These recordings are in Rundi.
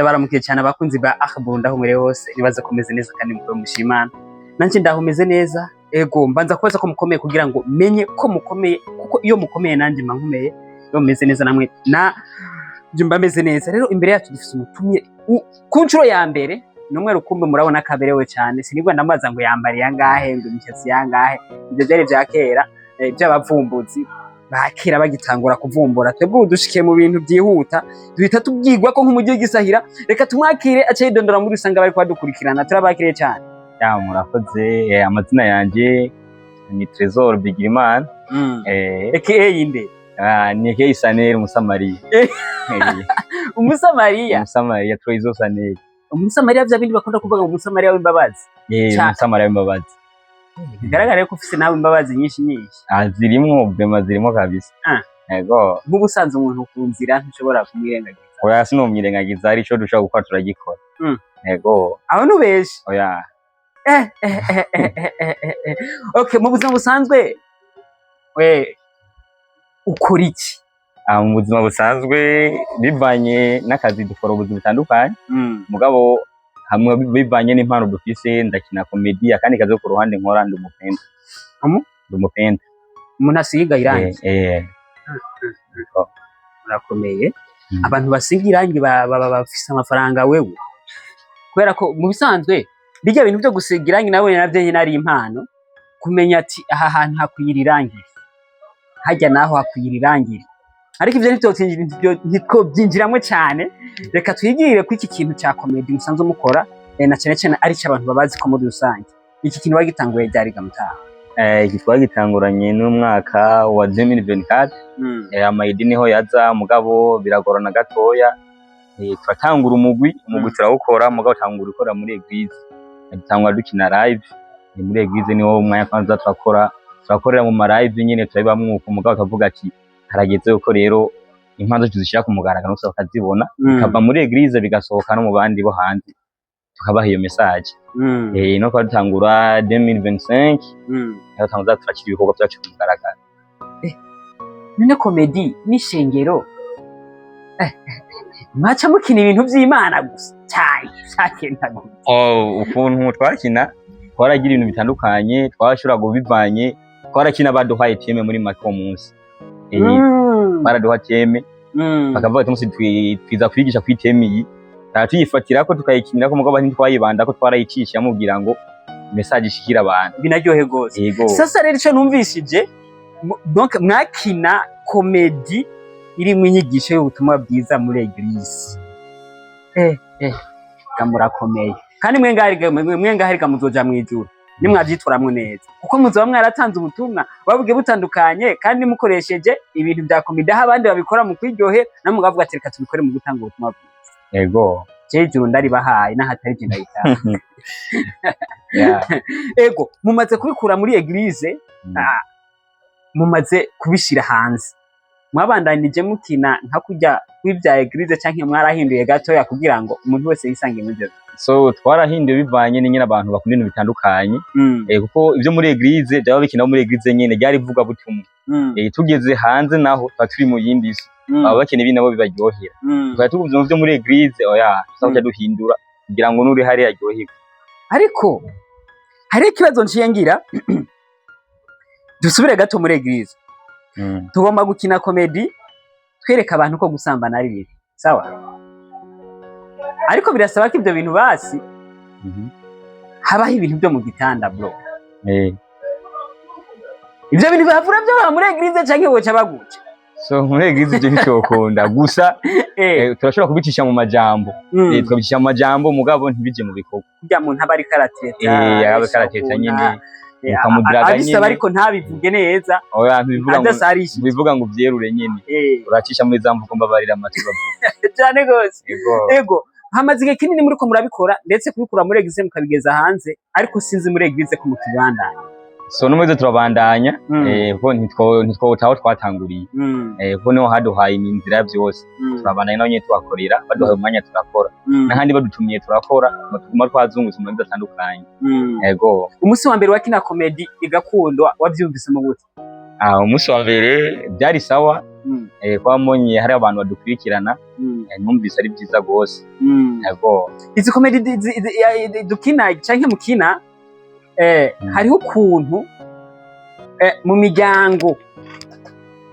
Ndabaramukiye cyane abakunzi ba Akhbur, ndaho muri hose. Nibaza komeze neza kandi mukore mushimana. Nanje ndahumeze neza. Ego, mbanza kubaza ko mukomeye kugira ngo menye ko mukomeye, kuko iyo mukomeye nanjye mba nkomeye. Iyo mumeze neza namwe na mba meze neza. Rero imbere yacu dufise umutumye ku nshuro ya mbere, ni umwe rukumbi. Murabona kaberewe cyane. Sinigwa ndamubaza ngo yambariye angahe, ngo imishatsi yangahe. Ibyo byari vya kera, by'abavumbuzi ba kera bagitangura kuvumbura. Twebwe ubu dushikiye mu bintu byihuta, duhita tubwirwa ko nk'umujyi w'igisahira. Reka tumwakire ace yidondora muri rusange. Bari kubadukurikirana, turabakiriye cyane. Ya, murakoze. Amazina yanje ni Trésor Bigirimana. Aka inde? Ah, ni aka Sanel Umusamariya. Umusamariya? Umusamariya, Trésor Sanel. Umusamariya, bya bindi bakunda kuvuga ngo umusamariya w'imbabazi. Umusamariya w'imbabazi. Bigaragara ko ufise nawe imbabazi nyinshi nyinshi. Ah, zirimwo vraiment, zirimo kabisa. Yego. Nk'ubusanzwe umuntu ku nzira ntushobora kumwirengagiza? Oya, sinomwirengagiza. Hari ico dushobora gukora, turagikora. Yego. Aho ntubeshe? Oya. Okay, mu buzima busanzwe we ukora iki? Ah, mu buzima busanzwe, bivanye n'akazi, dukora ubuzima butandukanye. Mugabo hamwe bivanye n'impano dufise, ndakina comédie. Akandi kazi ko ku ruhande nkora, ndi umupenta. Umu? Ndi umupenta. Umuntu asiga irangi? Eh. Urakomeye. Abantu basiga irangi baba bafise amafaranga wewe, kubera ko mu bisanzwe bijya bintu byo gusiga irangi nawe navyo nyine ari impano, kumenya ati aha hantu hakwira irangi, hajya naho hakwira irangi. Ariko ivyo ntitwobyinjiramwo cyane. Reka twigire ko iki kintu cya comédie musanzwe mukora, na cyane cyane ari cyo abantu babazi ko muri rusange. Iki kintu wagitanguye ryari gamutaha? Iki twagitanguranye n'umwaka wa 2024. Ama idées niho yaza, mugabo biragorana gatoya. Turatangura umugwi, turawukora, mugabo tangura ukora muri église. Dutangura dukina live ni muri église, niwo umwanya kwanza turakora, turakorera mu ma live nyene, turabibamwo uko. Mugabo tukavuga ati harageze uko rero impano tuzishira ku mugaragaro, bose bakazibona, bikava muri église bigasohoka no mu bandi bo hanze, tukabaha iyo message. No kwa dutangura 2025, niho tangura turakira ibikorwa byacu ku mugaragaro. None comédie n'ishengero, mwaca mukina ibintu vy'Imana gusa cyane cyagenda gute? Oh, ukuntu twakina, twaragira ibintu bitandukanye, twashobora kubivanye, twarakina baduhaye thème muri make uwo munsi. Baraduha thème, bakavuga ati umunsi twiza kwigisha kuri thème iyi, tukaba tuyifatirako tukayikinirako, mugabo ntitwayibandako, twarayicishamo kugira ngo message ishikire abantu. Binaryohe gose. Yego. Sasa rero ico numvishije, donc mwakina comédie irimwo inyigisho y'ubutumwa bwiza muri église. Ga murakomeye. Kandi mwe ngahari muzoja mwijuru nimwavyitwaramwo neza, kuko muzoba mwaratanze ubutumwa babugiye butandukanye kandi mukoresheje ibintu vya comédie, aho abandi babikora mu kwiryohe, namwe mukavuga ati reka tubikore mu gutanga ubutumwa bwiza. Yego. Je ijuru ndaribahaye n'ahatari je ndayitanga. Ego, mumaze kubikura muri église, mumaze kubishira hanze, mwabandanije mukina nka kurya kw'ibya église, canke mwarahinduye gatoya kugira ngo umuntu wese yisange muri ivyo? So twarahinduye bivanye n'ingene abantu bakunda ibintu bitandukanye. Kuko ivyo muri église byaba bikina muri église nyene, ryari ivuga butumwa. Tugeze hanze naho tuba turi mu yindi si, baba bakeneye ibindi nabo bibaryohera. Tukaba tuvuze mu vyo muri église, oya, tusaba duhindura kugira ngo n'uri hariya aryoherwe. Ariko hari ikibazo nciye ngira. Dusubire gato muri église. Tugomba gukina comédie twereka abantu ko gusambana ari bibi, sawa, ariko birasaba ko ibyo bintu basi habaho ibintu byo mu gitanda, bro. Ibyo bintu bihavura byoroha muri église canke boca baguca? So muri église ivyo ntivyokunda gusa. Turashobora kubicisha mu majambo. Tukabicisha mu majambo, mugabo ntibije mu bikorwa. Kurya muntu aba ariko aratereta, aba ariko aratereta nyene, ukamudiraga abisaba nyene. Ariko ntabivuge neza. Oya, ntibivuga ngo adasarishije. Ntibivuga ngo uvyerure nyene. Uracisha muri za mvugo mbabarira amatwi bavuga. Cyane gose. Yego. Ego, hamaze igihe kinini muriko murabikora, ndetse kubikura muri église mukabigeza hanze, ariko sinzi muri église ko mukibandanya. So no muri turabandanya, kuko ntitwota aho twatanguriye. Kuko niho haduhaye inzira byose. Turabandanya naho nyene tubakorera, baduhaye umwanya turakora, n'ahandi badutumiye turakora, tuguma twazungutse mu mazu atandukanye. Yego. Umunsi wa mbere wakina comédie igakundwa, wavyumvise mu gute? Ah, umunsi wa mbere byari sawa. Kuba mbonye hari abantu badukurikirana, numvise ari byiza gose. Yego. Izi comédie dukina canke mukina, hariho ukuntu mu miryango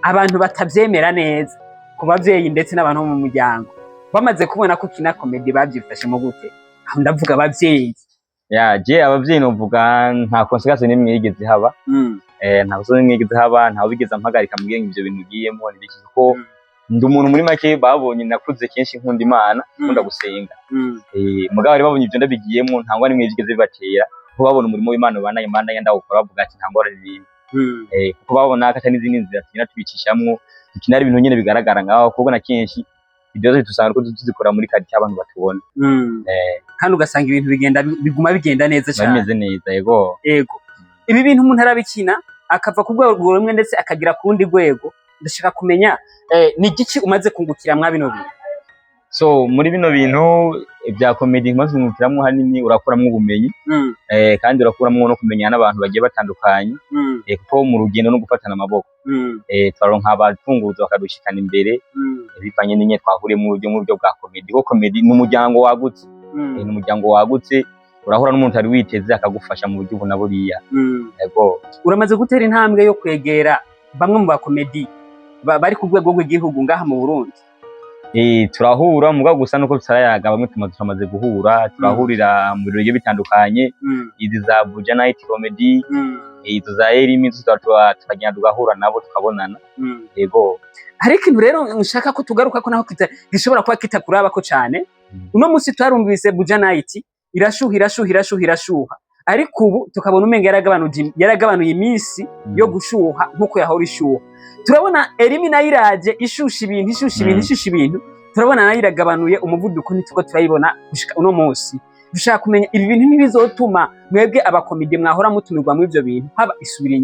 abantu batavyemera neza, ku bavyeyi ndetse n'abantu bo mu muryango. Bamaze kubona ko ukina comédie, bavyifashemo gute? Aho ndavuga abavyeyi. Ya, je abavyeyi novuga nta conséquence n'imwe yigeze haba. Nta conséquence n'imwe yigeze haba, ntawe bigeze ampagarika mbwiye ngo ivyo bintu ugiyemo ni biki, kuko ndi umuntu muri make babonye nakuze kenshi nkunda Imana, nkunda gusenga. Mugabo bari babonye ivyo ndabigiyemo, nta ngorane n'imwe vyigeze bibatera, kuko babona umurimo w'Imana ubandanya mbandanya ndawukora, bavuga ati nta ngorane n'imwe. Kuko babona ko atari n'izindi nzira tugenda tubicishamwo, dukina ari ibintu nyene bigaragara ngaho, kuko na kenshi ibyo byose dusanga ko tuzikora muri quartier abantu batubona. Kandi ugasanga ibintu bigenda, biguma bigenda neza biba cyane. Bimeze neza, yego. Ego, ibi bintu umuntu arabikina akava ku rwego rumwe ndetse akagera ku rundi rwego. Ndashaka kumenya, ni igiki umaze kungukira mwa bino bintu? So muri bino bintu bya comedy maze kungukiramwo, hanini urakuramwo ubumenyi, kandi urakuramwo no kumenya n'abantu bagiye batandukanye, kuko mu rugendo no gufatana amaboko, turaronka abatunguruza bakadushikana imbere, bivanye n'inye twahuriye mu buryo bwa comedy, kuko comedy ni umuryango wagutse. Ni umuryango wagutse, urahura n'umuntu utari witeze akagufasha mu buryo ubu na buriya. Yego. Uramaze gutera intambwe yo kwegera bamwe mu bakomedi bari ku rwego rw'igihugu ngaha mu Burundi? Turahura, mugabo gusa nuko tutarayaga. Bamwe tumaze guhura, turahurira mu birori bigiye bitandukanye, izi za Buja Night Comedy, izo za Elimi, tukagenda tugahura nabo, tukabonana. Yego. Hari ikintu rero nshaka ko tugaruka ko naho gishobora kuba kitakurabako cyane. Uno munsi twarumvise Buja Night irashuha, irashuha, irashuha, irashuha, ariko ubu tukabona umenga yaragabanuye iminsi yo gushuha nkuko yahora ishuha. Turabona Elimi nayo iraje ishusha ibintu, ishusha ibintu, ishusha ibintu. Turabona nayo iragabanuye umuvuduko, ntituko turayibona gushika uno munsi. Dushaka kumenya, ibi bintu ntibizotuma mwebwe abakomedi mwahora mutumirwa muri ivyo bintu haba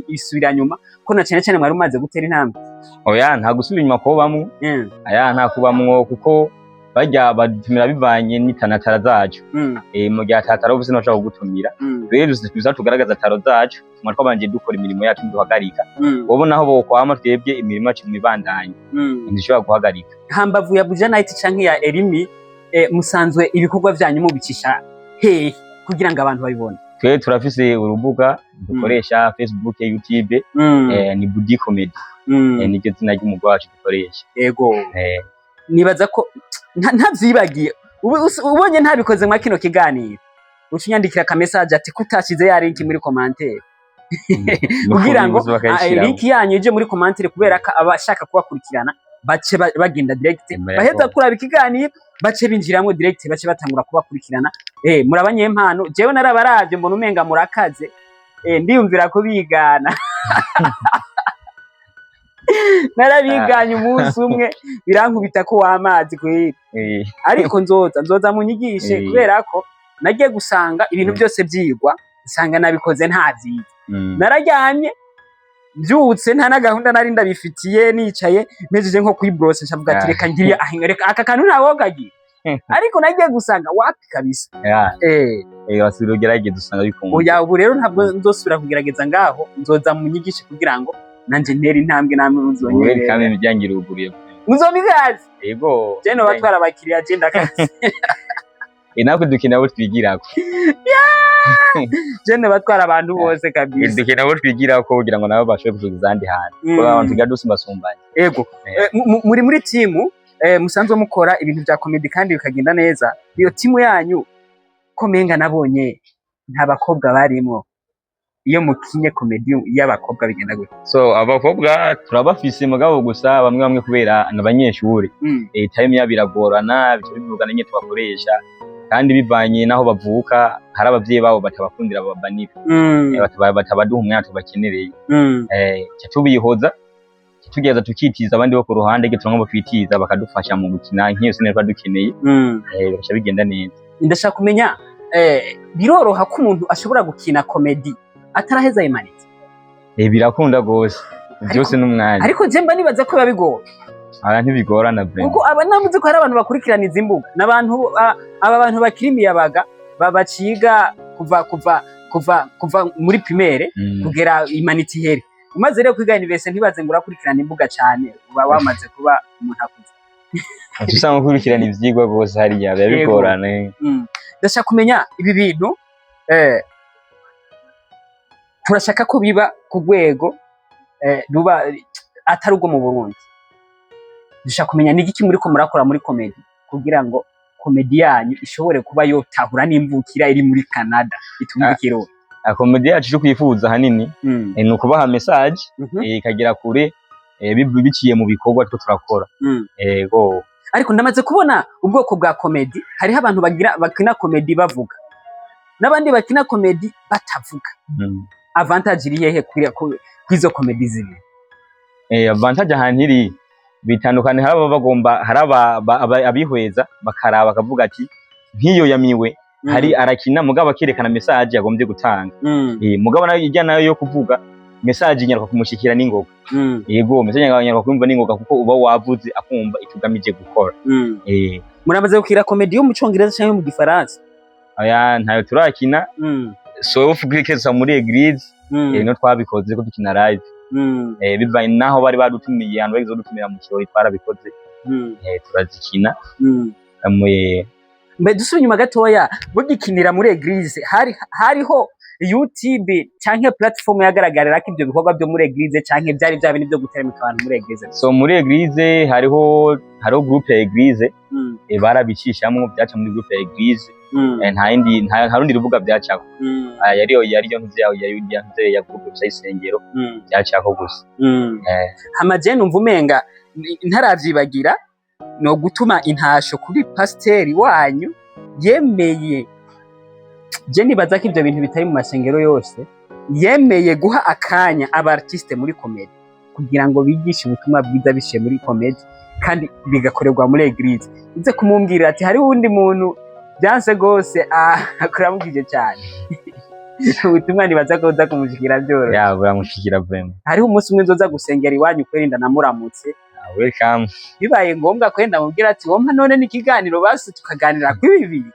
isubiranyuma, ko na cyane cyane mwari mumaze gutera intambwe? Oya, nta gusubira inyuma kubamwo. Aya, nta kubamwo, kuko barya badutumira bivanye n'itanatara zacu. Mu gihe atataro ufise ntibashobora kugutumira. Rero tuza tugaragaza talent zacu, tuma twabanje dukora imirimo yacu, ntiduhagarika. Wowe naho bokwama, twebwe imirimo yacu mwibandanye, ntishobora guhagarika. Hambavu ya Buja Night canke ya Elimi, musanzwe ibikorwa vyanyu mubicisha hehe kugira ngo abantu babibone? Twe turafise urubuga dukoresha, Facebook, YouTube, ni Budi Comedy. Niryo zina ry'umugwi wacu dukoresha. Ego. Nibaza ko ntavyibagiye. Ubonye ntabikoze mwa kino kiganiro, uca unyandikira ka message ati kutashize ya link muri commentaire, kugira ngo bakayishiramo. Link yanyu ije muri commentaire, kubera ko abashaka kubakurikirana bace bagenda direct, baheza kuraba ikiganiro bace binjiramwo direct, bace batangura kubakurikirana. Muri abanyempano, jewe narabaravye mbona umenga murakaze, ndiyumvira ko bigana. Narabiganye umunsi umwe birankubita ko w'amazi kweri. Ariko nzoza munyigishe, kubera ko nagiye gusanga ibintu byose byigwa, nsanga nabikoze ntavyize. Nararyamye, mbyutse nta na gahunda nari ndabifitiye, nicaye mpejeje nko kwibrose, ncavuga ati reka ngiriye aho, reka aka kantu ntawogagira, ariko nagiye gusanga wapi kabisa. Wasubira ugerageza usanga bikunda. Oya, ubu rero ntabwo nzosubira kugerageza ngaho, nzoza munyigishe kugira ngo nanje ntere intambwe namwe Ubu kandi muzonyerera. Imiryango iruguruye. Muzomigazi. Yego. Je no batwara abakiriya, je ndakazi. Natwe dukeneye abo twigirako. Je no batwara abantu bose kabisa. Dukeneye abo twigirako kugira ngo nabo bashobore kutugeza ahandi hantu, kuko abantu tugira dusumbasumbanye. Ego. Muri timu, musanzwe mukora ibintu vya comedy kandi bikagenda neza. Iyo timu yanyu ko menga nabonye nta bakobwa barimo, iyo mukinye comedy y'abakobwa bigenda gute? So abakobwa turabafise, mugabo gusa bamwe bamwe kubera ni abanyeshuri, time yabo iragorana, bica bivugana nyine tubakoresha, kandi bivanye n'aho bavuka, hari abavyeyi babo batabakundira, bababanira, batabaduha umwanya tubakenereye. Ca tubihoza, ca tugerageza tukitiza abandi bo ku ruhande, turonka abo twitiza bakadufasha mu gukina nk'iyo scène tuba dukeneye, bigaca bigenda neza. Ndashaka kumenya, biroroha ko umuntu ashobora gukina comedy ataraheza humanités? Birakunda gose, byose n'umwanya. Ariko je mba nibaza ko biba bigoye. Ara, ntibigorana vraiment. Kuko aba navuze ko hari abantu bakurikirana izi mbuga n'abantu, aba bantu bakiri imiyabaga, baciga kuva muri primaire kugera humanités ihere. Umaze rero kwiga université, ntibaze ngo urakurikirana imbuga cyane, uba wamaze kuba umuntu akuze. Uca usanga ukurikirana ivyigwa rwose, hariya biba bigorana. Ndashaka kumenya ibi bintu, turashaka ko biba ku rwego ruba atari urwo mu Burundi. Dushaka kumenya ni igiki muriko murakora muri comédie kugira ngo comédie yanyu ishobore kuba yotahura n'imvukira iri muri Canada itumva ikirundi. Comédie yacu, ico twifuza hanini ni ukubaha message ikagera kure biciye mu bikorwa two turakora. Ego. Ariko ndamaze kubona ubwoko bwa comédie. Hariho abantu bagira bakina comédie bavuga, n'abandi bakina comédie batavuga. Avantage iri hehe kuri kw'izo comédie zibiri? Avantage ahantu iri bitandukanye, hari ababa bagomba, hari abihweza bakaraba bakavuga ati nk'iyo yamiwe hari arakina, mugabo akerekana message yagombye gutanga. Mugabo nayo ijya nayo yo kuvuga, message inyaruka kumushikira n'ingoga. Yego, message inyaruka kumva n'ingoga, kuko uba wavuze akumva icyo ugamije gukora. Muramaze gukina comédie yo mu Congereza canke mu Gifaransa? Aya ntayo turakina, sauf kuri muri église. No twabikoze ko dukina live. Bivanye naho bari badutumiye, ahantu bagize dutumira mu kirori, twarabikoze. Turazikina. Mbe dusubire inyuma gatoya, mugikinira muri église hari hariho YouTube canke platform yagaragarira ko ivyo bikorwa byo muri église, canke byari bya bintu byo guteramika abantu muri église? So muri église hariho groupe ya église. Barabicishamwo, byaca muri groupe ya église. Nta yindi, nta rundi rubuga byacako. Ah, yariyo ntuze yawe ya ntuze ya groupe gusa y'isengero byacako gusa. Hama je numva umenga ntaravyibagira no gutuma intasho kuri pasiteri wanyu yemeye. Je nibaza ko ivyo bintu bitari mu masengero yose, yemeye guha akanya aba artiste muri comédie kugira ngo bigishe ubutumwa bwiza biciye muri comédie, kandi bigakorerwa muri église. Uze kumumbwira ati hariho uwundi muntu byanse gose, kuramukije cyane ubutumwa, nibaza ko uza kumushikira byoroshye. Ya, buramushikira vraiment. Hariho umunsi umwe nzoza gusengera iwanyu kweri, ndanamuramutse. Ah, welcome. Bibaye ngombwa kwenda mubwira ati wompa none n'ikiganiro basi tukaganira kuri bibiri.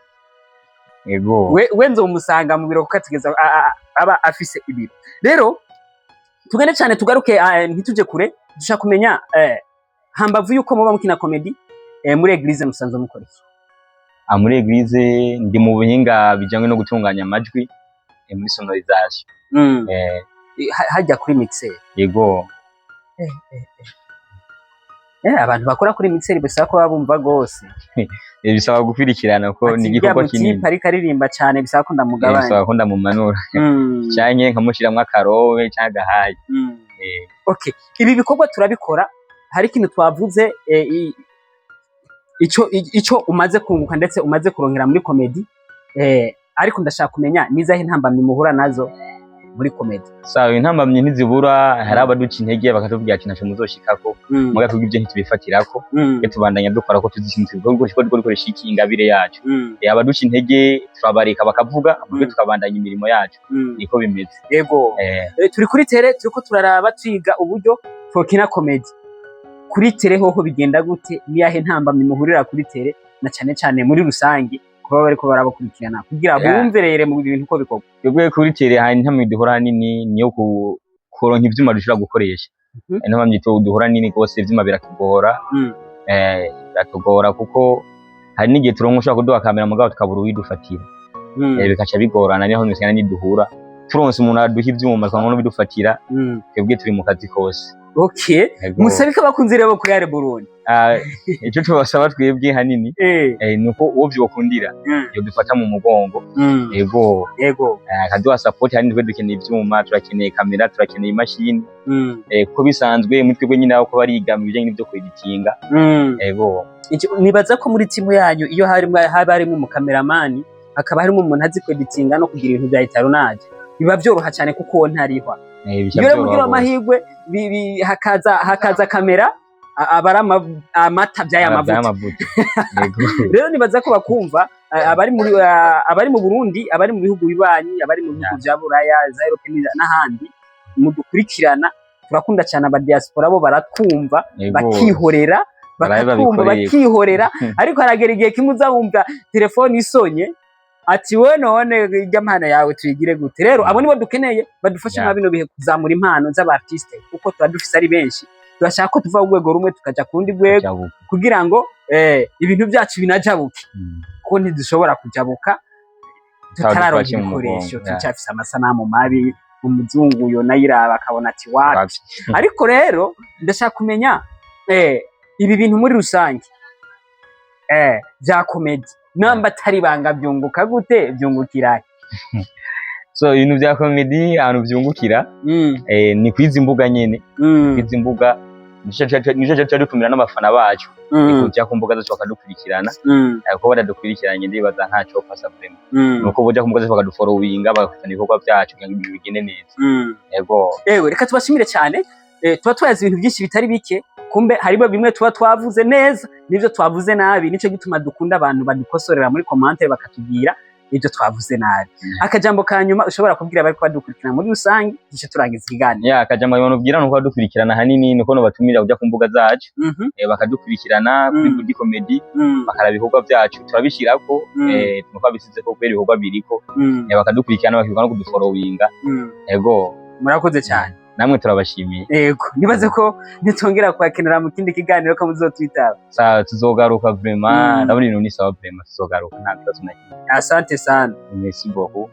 Yego. We nzomusanga mu biro kuko atigeze aba afise ibiro. Rero tugende cyane, tugaruke, ntituje kure. Dushaka kumenya, hambavu yuko muba mukina comédie, muri église musanzwe mukora iki? Ah, muri église ndi mu buhinga bijanye no gutunganya amajwi, muri sonorisation. Hajya kuri mixer? Yego. Abantu bakora kuri mixer bisaba ko baba bumva gose. Bisaba gukwirikirana ko Ati ni uriya igikorwa kinini. mutipe ariko aririmba cyane, bisaba ko ndamugabanya. Bisaba ko ndamumanura canke nkamushiramwo akarobe canke agahayi. Okay, ibi bikorwa turabikora. Hari ikintu twavuze, ico umaze kunguka ndetse umaze kurongera muri comédie, ariko ndashaka kumenya nizahe intambamyi muhura nazo muri comédie. Sawa, intambamyi ntizibura. Hari abaduca intege bakatubwira ati ntaco muzoshikako. Muga twebwe ivyo ntitubifatirako. Twe tubandanya dukora ko tuzi ikintu turiko dukoresha iki ingabire yacu. Abaduca intege turabareka bakavuga, mugabo tukabandanya imirimo yacu. Niko bimeze. Yego. Turi kuri terrain, turiko turaraba, twiga uburyo twokina comédie kuri terrain. Hoho bigenda gute? Niyahe ntambamyi muhurira kuri terrain, na cane cane muri rusange kuba bariko barabakurikirana kugira bumve rere mu bintu uko bikorwa? Twebwe kuri terrain hari intambamyi duhura hanini, niyo kuronka ivyuma dushobora gukoresha. Intambamyi duhura nini gose, ivyuma biratugora. Biratugora kuko hari n'igihe turonka ushobora kuduha kamera, mugabo tukabura uwidufatira. Bikaca bigorana. Niho misana niduhura, turonse umuntu aduha ivyuma twamwe bidufatira. Twebwe turi mu kazi kose. Okay. Yego. Musabe ko abakunzi rero kuri Are Burundi. Ah, ico tubasaba twebwe hanini nuko uwo vyokundira yodufata mu mugongo. Yego. Akaduha support hanini. Twe dukeneye ivyuma, turakeneye kamera, turakeneye imashini. Kuko bisanzwe muri twebwe nyine aho ko bariga mu bijanye n'ivyo kweditinga. Yego. Nibaza ko muri timu yanyu iyo harimwo, haba harimo umukameramani, hakaba harimo umuntu azi kweditinga no kugira ibintu bya itarunaje, biba byoroha cyane kuko uwo ntarihwa. Bica Iyo rero vyoroha mugira gose. amahirwe hakaza kamera, aba ari amata by'aya mavuta. Vy'amavuta. Yego. Rero nibaza ko bakumva, abari mu Burundi, abari mu bihugu bibanyi, abari mu bihugu vya Buraya, za Europe n'ahandi mudukurikirana. Turakunda cyane aba diaspora, bo baratwumva bakihorera. Barabe Bakatumva babikoreye. bakihorera, ariko haragera igihe kimwe uza wumva telefone isonye. Ati: "We none irya mpano yawe tuyigire gute?" Rero abo nibo dukeneye badufasha mwa bino bihe kuzamura impano z'aba artiste, kuko tuba dufise ari benshi. Turashaka ko tuva ku rwego rumwe tukaja ku rundi rwego Jabuka. kugira ngo ibintu byacu binajabuke, kuko ntidushobora kujabuka tutararonka Tutadufashe mu ibikoresho. mugongo, yeah. Turacyafise amasanamu mabi, umuzungu yo nayiraba akabona ati: "Wapi." Wapi. Ariko rero ndashaka kumenya ibi bintu muri rusange bya comedy, namba atari ibanga, byunguka gute? Byungukira? So ibintu bya comedy, ahantu byungukira ni kwizi mbuga nyene. Kwizi mbuga nico caca dutumira n'abafana bacu kuja ku mbuga zacu bakadukurikirana, kuko batadukurikiranye ndibaza ntaco pasa vraiment. Nuko boja ku mbuga zacu bakadufollowinga, bagakurikirana ibikorwa byacu kugira ngo ibintu bigende neza. Yego. Ewe, reka tubashimire cyane. Tuba twayaze ibintu byinshi bitari bike, kumbe harimo bimwe tuba twavuze neza n'ibyo twavuze nabi. Nico gituma dukunda abantu badukosorera muri commentaire, bakatubwira ibyo twavuze nabi. Akajambo ka nyuma ushobora kubwira abari badukurikirana muri rusange, duce turangiza ikiganiro? Ya, akajambo abantu ubwira nuko badukurikirana ahanini nuko nobatumira kuja ku mbuga zacu, bakadukurikirana kuri Budi Comedy, bakaraba ibikorwa byacu turabishirako. Tuba twabisizeko kubera ibikorwa biriko. Bakadukurikirana, bakibuka no kudufollowinga. Yego. Murakoze cyane. Namwe turabashimiye. Yego, nibaze ko nitongera kubakenera mu kindi kiganiro ko muzotwitaba. Sa tuzogaruka vraiment. Ndabona ibintu ni sawa vraiment, tuzogaruka, nta kibazo na kimwe. Asante sana. Merci beaucoup.